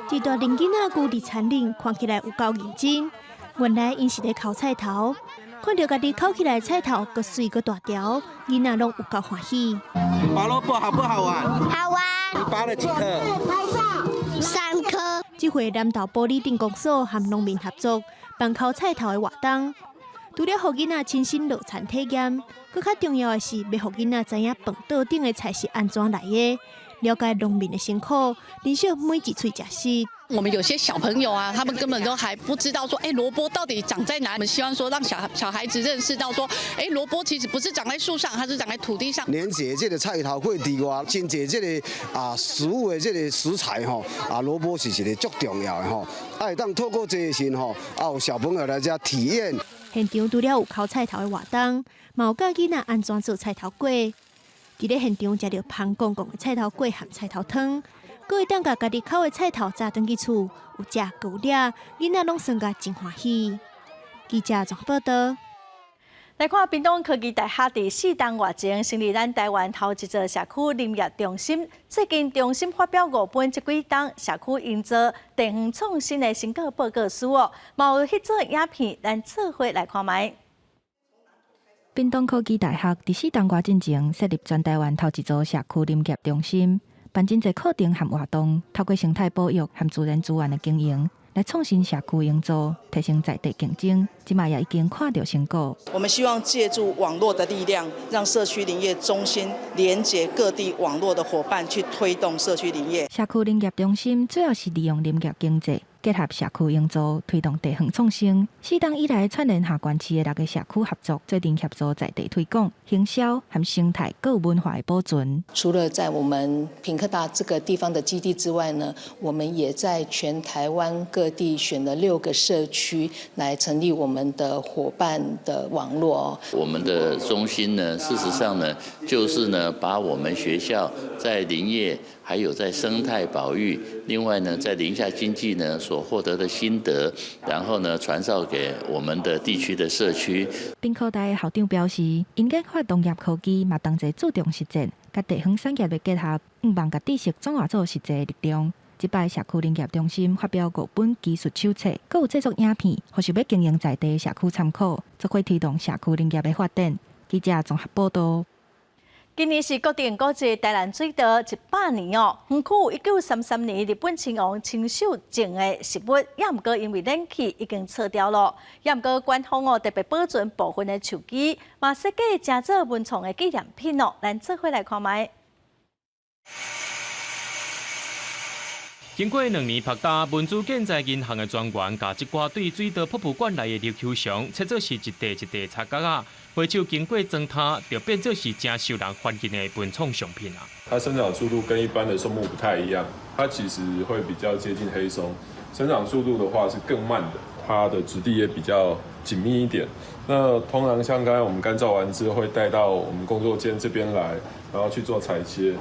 這大陣囡仔龜佇田裡，看起來有夠認真。原來𪜶是咧摳菜頭，看著家己摳起來菜頭，閣媠閣大條，囡仔攏有夠歡喜。拔蘿蔔好不好玩？好玩。你拔了幾顆？三顆。這回南投埔里鎮公所和農民合作辦摳菜頭的活動，除了予囡仔親身落田體驗，閣較重要的是，欲予囡仔知影飯桌頂的菜是按怎來的，了解農民的辛苦，珍惜每一喙食食。我們有些小朋友啊，他們根本都還不知道說，哎，蘿蔔到底長在哪？我們希望說，讓小小孩子認識到說，哎，蘿蔔其實不是長在樹上，它是長在土地上。連接這個菜頭粿之外，真濟這個食物的這個食材吼，蘿蔔是一個足重要的吼，會當透過這個時吼，有小朋友來遮體驗。現場除了有摳菜頭的活動，嘛有教囡仔按怎做菜頭粿。佇咧現場食著芳公公的菜頭粿和菜頭湯。閣會當共家己摳的菜頭紮轉去厝，有食閣有掠，囡仔攏耍甲真歡喜。記者綜合報導。來看屏東科技大學佇四冬外前成立咱台灣頭一座社區林業中心。最近中心發表五本這幾冬社區營造地方創新的成果報告書哦，嘛有彼做影片，咱做伙來看覓。屏東科技大學佇四冬外進前設立全台灣頭一座社區林業中心。辦真濟課程和活動，透過生態保育和自然資源的經營，來創新社區營造，提升在地競爭。這馬也已經看著成果。我們希望借助網絡的力量，讓社區林業中心連接各地網絡的夥伴，去推動社區林業。社區林業中心主要是利用林業經濟，結合社區營造，推動地方創新。四冬以來，串聯下關市的六个社區合作，做陣協助在地推廣、行銷和生態閣文化的保存。除了在我們屏科大這個地方的基地之外呢，我們也在全台灣各地選了六個社區來成立我們的夥伴的網絡。我們的中心呢，事實上呢，就是呢，把我們學校在林業，還有在生態保育，另外呢，在林下經濟呢所獲得的心得，然後呢，傳授給我們的地區的社區。屏科大的校長表示，𪜶研發農業科技嘛，同齊注重實踐，佮地方產業的結合，向望共知識轉化做實際力量。這擺社區林業中心發表五本技術手冊，閣有製作影片，予想欲經營在地社區參考，做伙推動社區林業的發展。記者綜合報導。今年是國定古蹟台南水道100年哦。園區1933年日本親王親手種的植物，也毋過因為冷氣已經臭掉了。也毋過官方哦特別保存部分的樹枝，嘛設計成做文創的紀念品哦。咱做伙來看覓。經過2年曝焦，文資建材銀行的專員共這掛對水道博物館內的琉球松，切做是一塊一塊插角仔，花樹經過裝炭，就變做是誠受人歡迎的文創商品啊。它生長速度跟一般的松木不太一樣，它其實會比較接近黑松，生長速度的話是更慢的，它的質地也比較緊密一點。那通常像剛才我們乾燥完之後，會帶到我們工作間這邊來，然後去做裁切。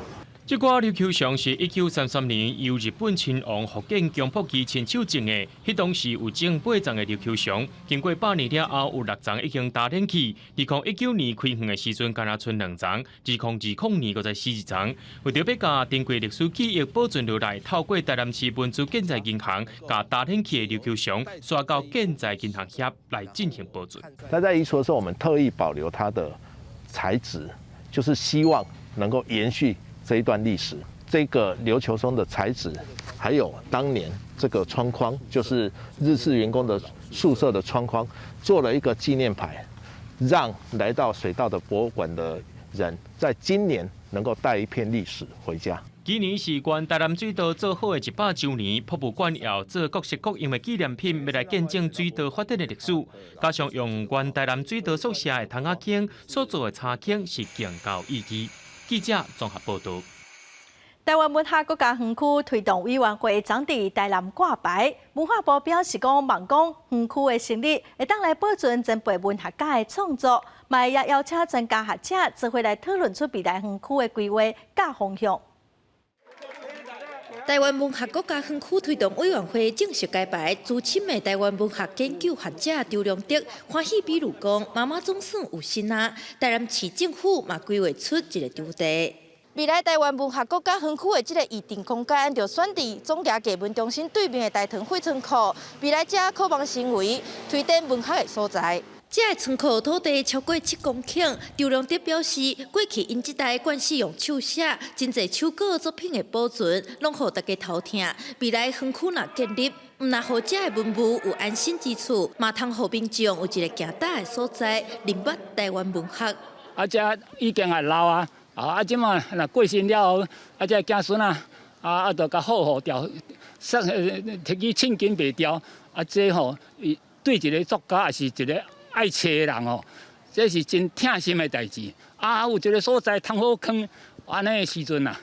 這掛琉球松是1933年由日本親王福建江福基親手種的，彼當時有種八叢的琉球松，經過百年了後，有六叢已經焦冷去。2019年開園的時陣，干焦賰兩叢；2020年閣再死一叢。為著欲共珍貴歷史記憶保存落來，透過台南市文資建材銀行，共焦冷去的琉球松徙到建材銀行遐來進行保存。那在移除的時候，我們特意保留它的材質，就是希望能夠延續這一段歷史，這個琉球松的材質，還有當年這個窗框，就是日式員工的宿舍的窗框，做了一個紀念牌，讓來到水道的博物館的人，在今年能夠帶一片歷史回家。今年是原台南水道做好的100週年，博物館也做各式各樣的紀念品，欲來見證水道發展的歷史。加上用原台南水道宿舍的窗仔框所做的茶坑，是更有意義。記者綜合報導。台灣文學國家園區推動委員會將佇台南掛牌，文化部表示講，望講園區的成立會當來保存前輩文學家的創作，嘛也邀請專家學者做伙來討論出未來園區的規劃佮方向。臺灣文學國家園區推動委員會正式揭牌，資深的臺灣文學研究學者周良德歡喜，比如講，媽媽總算有新啊！臺南市政府嘛規劃出一个場地。未來臺灣文學國家園區的這个預定空間，就選佇總藝藝文中心對面的大屯廢倉庫。未來遮可望成為推展文學的所在。這个倉庫土地超過7公頃，周良德表示，過去𪜶這代慣勢用手寫，真濟手稿作品的保存，攏予大家頭疼。未來園區若建立，毋但予這个文物有安身之處，嘛通予民眾有一个行搭的所在，認捌臺灣文學。啊，這已經會老啊，啊，這馬若過身了後，啊，這子孫啊，啊啊，就共好好掉，說提去凊筋袂掉，啊，這吼，對一个作家也是一个愛冊的人哦，這是真疼心的代誌。啊，有一个所在通好囥，按呢的時陣啊，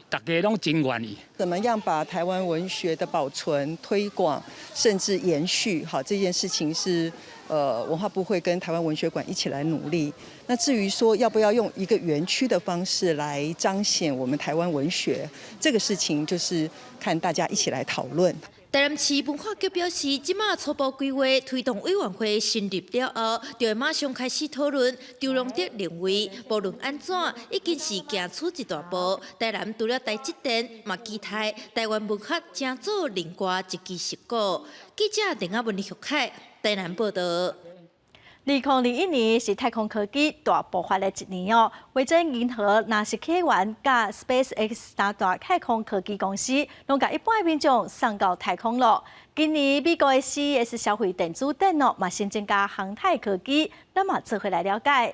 大家攏真願意。怎麼樣把臺灣文學的保存、推廣，甚至延續，好，這件事情是文化部會跟臺灣文學館一起來努力。那至於說要不要用一個園區的方式來彰顯我們臺灣文學，這個事情就是看大家一起來討論。臺南市文化局表示，這馬初步規劃推動委員會成立了後，就會馬上開始討論。周良德認為，無論按怎，已經是行出一大步。臺南除了台積電，嘛期待臺灣文學成做另外一支成果。記者鄧亞文、李玉凱，臺南報導。2021年是太空科技大爆發的一年哦。維珍銀河、納斯起源佮 SpaceX 三大太空科技公司，攏共一般民眾送到太空囉。今年美國的 CES 消費電子展哦，嘛新增加航太科技，咱嘛做伙來了解。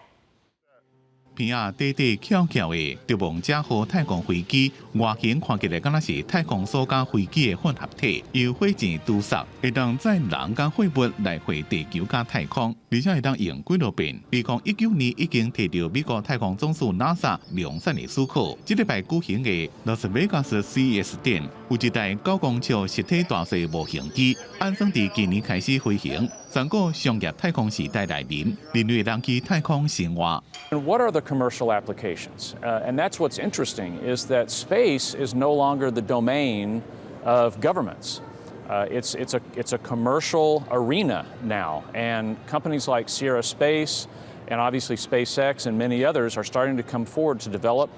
鼻仔短短翹翹的逐夢者號太空飛機，外形看起來敢若是太空梭佮飛機的混合體，由火箭拄索，會當載人佮貨物來回地球佮太空，而且會當用幾落遍。2019年已經提著美國太空總署 NASA 量產的許可。這禮拜舉行的拉斯維加斯 CES 展，有一台9公尺實體大細模型機，按算佇今年開始飛行，宣告商業太空時代來臨，人類通去太空生活。 And what are the commercial applications? And that's what's interesting, is that space is no longer the domain of governments. It's a commercial arena now, and companies like Sierra Space and obviously SpaceX and many others are starting to come forward to develop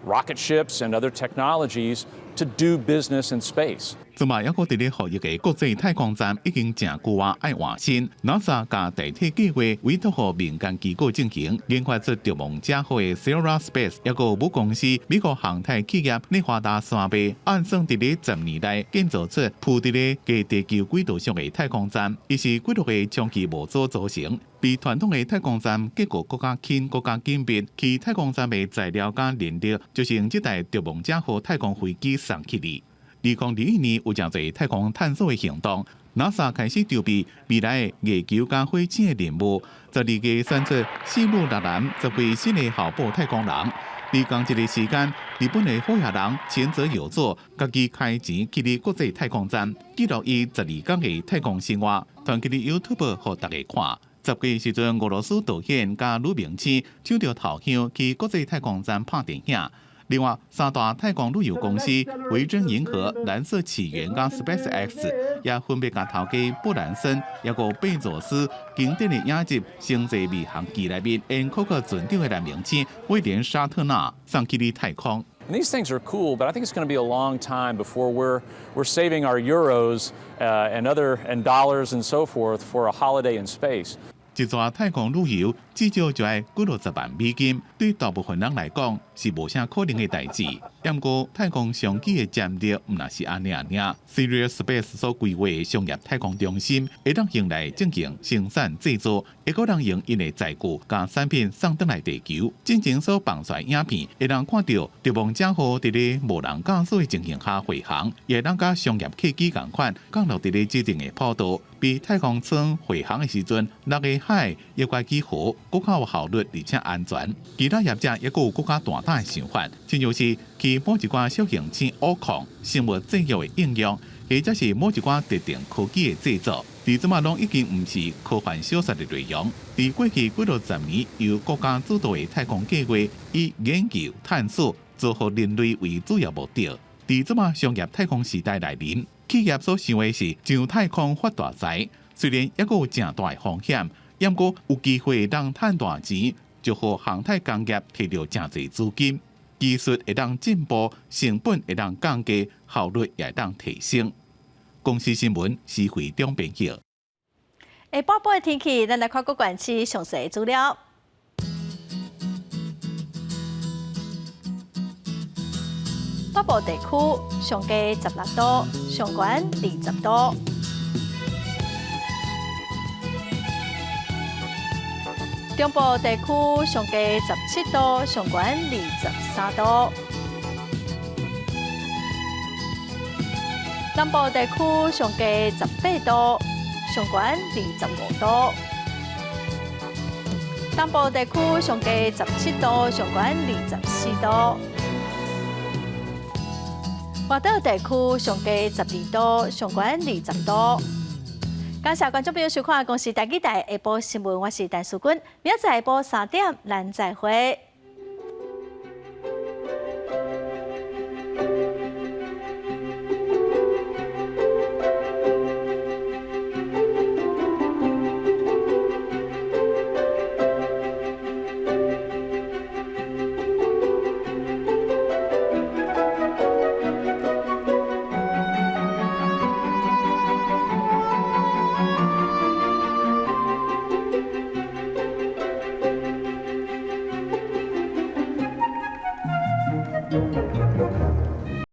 rocket ships and other technologies to do business in space. 這馬猶閣佇咧服役的國際太空站已經誠久啊，愛換新。NASA 共代替計劃委託予民間機構進行研發出逐夢者號的 Sierra Space，猶閣母公司美國航太企業內華達山脈，按算佇咧10年內建造出浮佇咧低地球軌道上的太空站。伊是幾落個充氣模組組成，比傳統的太空站結構閣較輕、閣較緊密。去太空站的材料佮燃料，就是用這台逐夢者號太空飛機送去的。2021年有誠濟太空探索的行動，NASA 開始籌備未來的月球佮火星的任務。12月選出四女六男10位新的候補太空人。佇仝一个時間，日本的好野人前澤友作家己開錢去佇國際太空站，記錄伊12工的太空生活，傳去佇 YouTube 予大家看。10月時陣，俄羅斯導演佮女明星搶著頭香去國際太空站拍電影。另外，三大太空旅遊公司維珍銀河、藍色起源佮 SpaceX 也分別共頭家布蘭森，猶閣貝佐斯經典的影集《星際迷航機》內面演柯克船長的男明星威廉沙特納送去佇太空。 And these things are cool, but I think it's going to be a long time before we're saving our euros and other and dollars and so forth for a holiday in space. 一逝太空旅遊至少就愛幾落十萬美金，對大部分人來講是無啥可能的代誌。毋過太空商機的潛力毋但是按呢爾。Sierra Space 所規劃的商業太空中心，會當用來進行生產製造，會閣通用𪜶的載具共產品送轉來地球。進前所放出來影片，會當看著逐夢者號佇咧無人駕駛的情形下飛行，也會當佮商業客機仝款降落佇咧指定的跑道，比太空艙飛行的時陣，落個海抑閣起河，閣較有效率，而且安全。其他業者猶閣有閣較大膽的想法，親像是去某一寡小行星挖礦、生物製藥的應用，或者是某一寡特定科技的製造，佇這馬攏已經毋是科幻小說的內容。佇過去幾落十年，由國家主導的太空計劃，以研究、探索、造福人類為主要目的。佇這馬商業太空時代來臨，企業所想的是上太空發大財，雖然猶閣有誠大的風險，毋過有機會會當趁大錢，就予航太工業提著誠濟資金，技術會當進步，成本會當降低，效率也會當提升。公視新聞施惠中編輯。下晡晡的天氣，咱來看各縣市詳細資料。北部地區上低16度，上懸20度。中部地區上低17度，上懸23度。南部地區上低18度，上懸25度。東部地區上低17度，上懸24度。外島地區上低12度，上懸20度。感謝觀眾朋友收看《公視台語台》下晡新聞，我是陳淑君，明仔載下晡3點，咱再會。